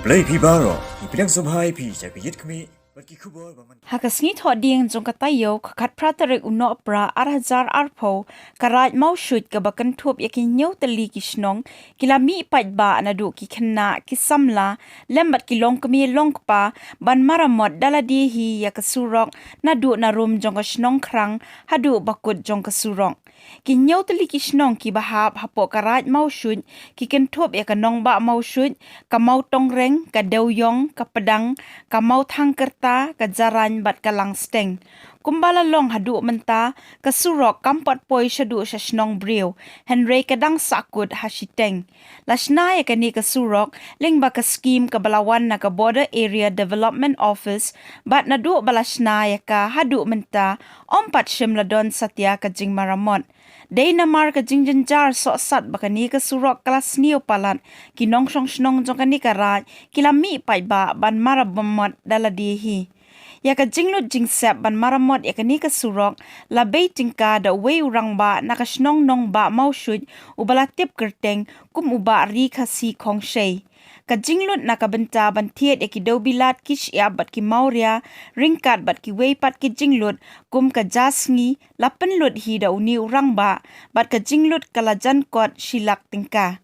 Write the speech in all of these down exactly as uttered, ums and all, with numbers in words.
Khublei phi baroh, ngi pdiang sngewbha ïa phi sha ka Ïit Khmih bad ki khubor ba man. Ha ka sngi Thohdieng jong ka taïew ka khatphra tarik u Nohprah ar hajar arphew, ka Raid Mawshuit kaba kynthup ïa ki hynñiew tylli ki shnong ki la mih paidbah naduh ki khynnah ki samla lem bad ki longkmie longkpa ban maramot da lade hi ïa ka surok naduh na rum jong ka shnong Khrang haduh ba kut jong ka surok. Ki hynñiew tylli ki shnong kiba hap hapoh ka Raid Mawshuit ki kynthup ïa ka Nongbah Mawshuit, ka Mawtongreng, ka Dewiong, ka Pdang, ka Mawthangkyrta, ka Jarain bad ka Langsteng. Kumba la long haduh mynta, ka surok kam pat poi shaduh sha shnong briew, hynrei ka dang sahkut ha shiteng. La shna ïa kane ka surok lyngba ka skhim kaba la wan na ka Border Area Development Office, bad naduh ba la shna ïa ka haduh mynta, ym pat shym la don satia ka jingmaramot. Dei namar ka jingjynjar sohsat ba kane ka surok ka la sniew palat, ki nongshong shnong jong kane ka raid ki la mih paidbah ban maramot da lade hi. Ïa ka jinglut jingsep ban maramot ïa kane ka surok la bei tyngka da uwei u rangbah na ka shnong Nongbah Mawshuit, uba la tip kyrteng kum u Bah Ri Khasi Khongshei. Ka jinglut na ka bynta ban thied ïa ki dewbilat, ki shyiap bad ki mawria, ryngkat bad kiwei pat ki jinglut kum ka ja sngi, la pynlut hi da une u rangbah, bad ka jinglut ka la jan kot shi lak tyngka.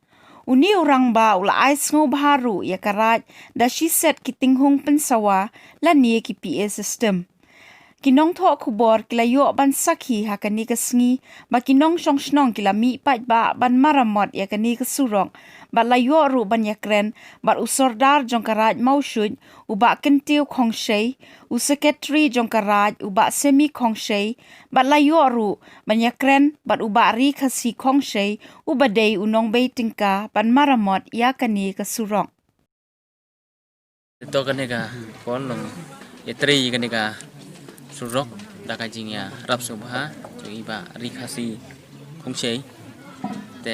Une u rangbah u la ai sngewbha ruh ïa ka raid da shi set ki tynghung pynsawa lane ki P A system. Ki nongthoh khubor ki la ïoh ban sakhi ha kane ka sngi ba ki nongshong shnong ki la mih paidbah ban maramot ïa kane ka surok, bad la ïoh ruh ban ïakren bad u sordar jong ka raid Mawshuit, u Bah Kyntiew Khongshei, u sekretari jong ka raid, u Bah Semi Khongshei, bad la ïoh ruh ban ïakren bad u Bah Ri Khasi Khongshei, uba dei u nongbei tyngka ban maramot ïa kane ka surok. To kane ka por long ïatrei kane ka surok da ka jingïarap sngewbha jong i Bah Ri Khasi Khongshei. Te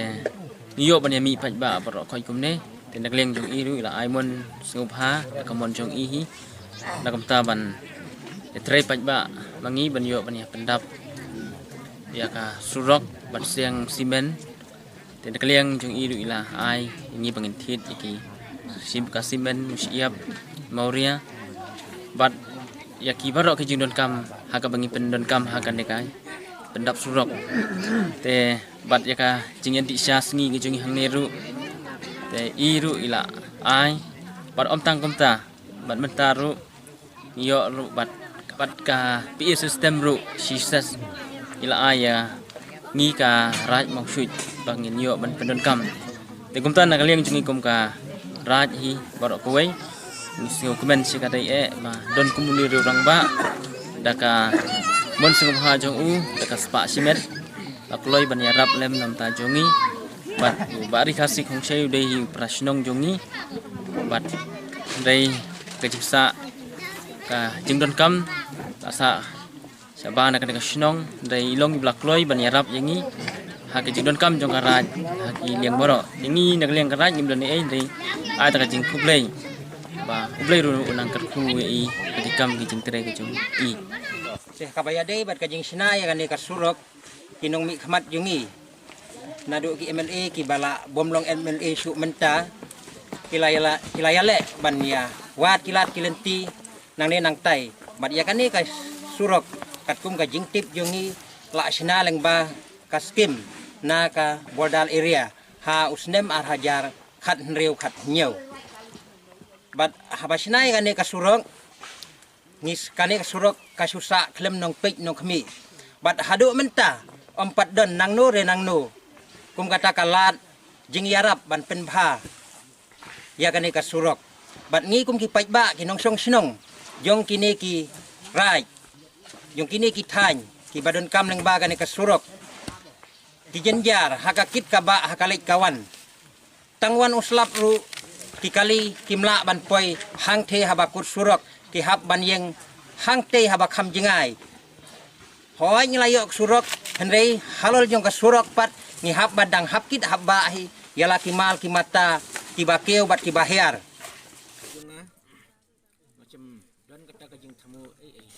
ngi ïoh ban ïamih paidbah baroh khoit kumne. Te na ka liang jong i ruh i la ai mon sngewbha da ka mon jong i hi, na ka bynta ban ïatrei paidbah ma ngi ban ïoh ban ïapyndap ïa ka surok bad siang simen. Te na ka liang jong i ruh i la ai ïa ngi ba ngin thied ïa ki sim, ka simen, u shyiap, mawria, bad ïa ki baroh ki jingdonkam ha kaba ngi pyndonkam ha kane ka pyndap surok. Te bad ïa ka jingïadih sha sngi ka jong i hangne ruh, te i ruh i la ai. Bad ym tang kumta, bad mynta ruh ngi ïoh ruh bad, bad ka P A system ruh shi set i la ai ïa ngi ka raid Mawshuit ba ngin ïoh ban pyndonkam. Te kumta na ka liang jong ngi kum ka raid hi baroh kawei, ngi sngewkmen shi katdei eh ba don kum une u rangbah da ka mon sngewbha jong u, da ka spah shimet, la kloi ban ïarap lem na bynta jong ngi. Bad u Bah Ri Khasi Khongshei u dei hi u para shnong jong ngi. Bad dei ka jingsah, ka jingdonkam la sah shabar na kane ka shnong, dei i long i ba la kloi ban ïarap ïa ngi ha ka jingdonkam jong ka raid ha ki liang baroh. Ïa ngi na ka liang ka raid ngim don ei ei, dei ai ta ka jingkhublei ba U Blei ruh u nang kyrkhu ïa i ha ki kam ki jingtrei ka jong i. Te kaba ïadei bad ka jingshna ïa kane ka surok, ki nongmihkhmat jong ngi naduh ki M L A kiba la bym long M L A shuh mynta, ki la ïa la, ki la ïaleh ban ïa wad ki lad ki lynti nangne nangtai. Bad ïa kane ka surok katkum ka jingtip jong ngi la shna lyngba ka skim na ka Border Area ha u snem ar hajar khathynriew khathynñiew. Bad haba shna ïa kane ka surok, ngi s-, kane ka surok ka shu sah khlem nongpeit nongkhmih. Bad haduh mynta ym pat don nangno re nangno kum kata ka lad jingïarap ban pynbha ïa kane ka surok. Bad ngi kum ki paidbah, ki nongshong shnong jong kine ki raid, jong kine ki thaiñ kiba donkam lyngba kane ka surok, ki jynjar ha ka kit ka bah, ha ka leit ka wan. Tang wan u slap ruh ki kali kim lah ban poi hangtei haba kut surok, ki hap ban ïeng hangtei haba kham jngai. Hooid ngi la ïoh ka surok, hynrei halor jong ka surok pat ngi hap ban dang hap kit hap bah hi ïa la ki mal ki mata kiba kiew bad kiba hiar. Jong nga, ngam shym don kata ka jingthmu ei ei.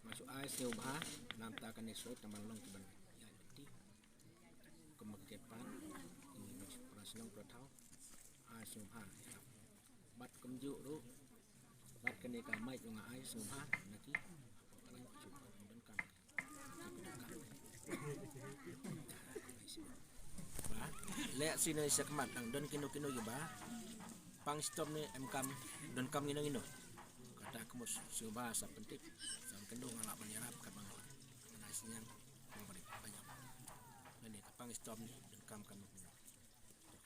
Nga shu ai sngewbha namar kane surok tang ban long kiban ïa lynti. Kum ka kyrpad, i nong para shnong para thaw, ai sngewbha ïa. Bad kumjuh ruh bad kane ka mic nga ai sngewbha na ki. Ba leh sini sa khmat dang don kino kino ki ba pang stom ni em kam don kam ngino ngino. Kata ka mus sngewbha sa pyntip sa kendo nga lah ban ïarap ka bang lah. Kena siniang ba bari banyak. Ngane ka pang stom ni don kam kam.